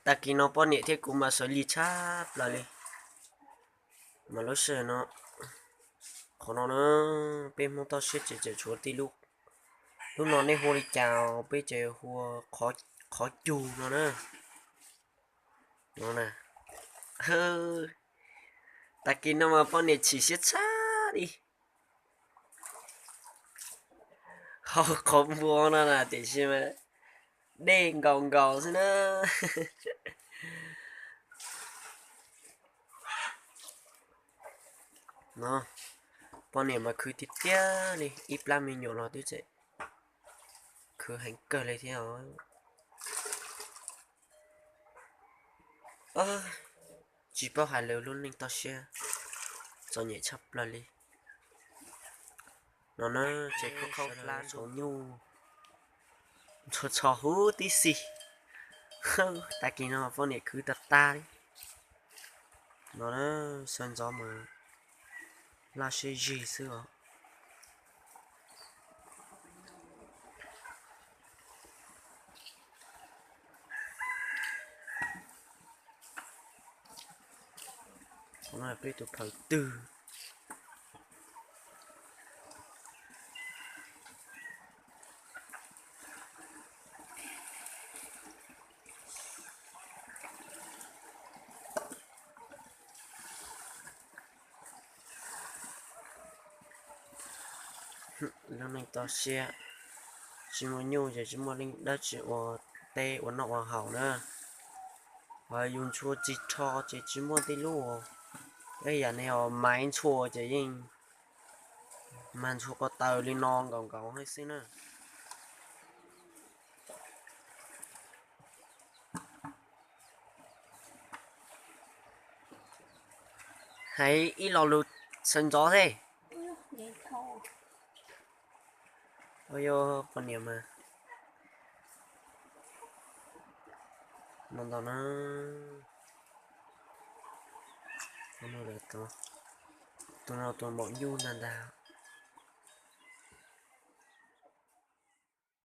Tag kis no poj niam thiab kuv mas sawv lig tshaj plaws li. Mas lub sij hawm no, qhov no na, peb Hmoob toj siab tseem tseem tshuav tib lub. Lub no nej hu li cas? Peb ces hu qhov cug no na. No na. Tag kis no mas poj niam chim siab tshaj li. Hau qhov npua no na tiam sis mas dej nkaus nkaus xwb na. No, poj niam mas khwv tiag tiag li, ib plab me nyuam los twb tseem khwv heev kawg li thiab os. Tsis paub hais lus lub neej toj siab, txom nyem tshaj plaws li. No na, ces khauj khauj plab ntxhov nyuj, ntxhov tshov huv tib si. Tag kis no poj niam khwv tag tag li. No na, sawv ntxov mas laj siab zig xwb os. Qhov no peb tus phawv twg. Lub neej toj siab, tsis muaj nyuj ces tsis muaj leej dab tsi ua teb ua noj ua haus na. Ho yus ntshua tsis rho ces tsis muaj tej lub, ib yam li maiv ntshua ces yeej mag ntshua ko taw li no nkaus nkaus xwb na. Hais ib lo lus sawv ntxov thiab. Ua yog poj niam mas no ntau na. Tus no tus maum nyuj ntag ntag.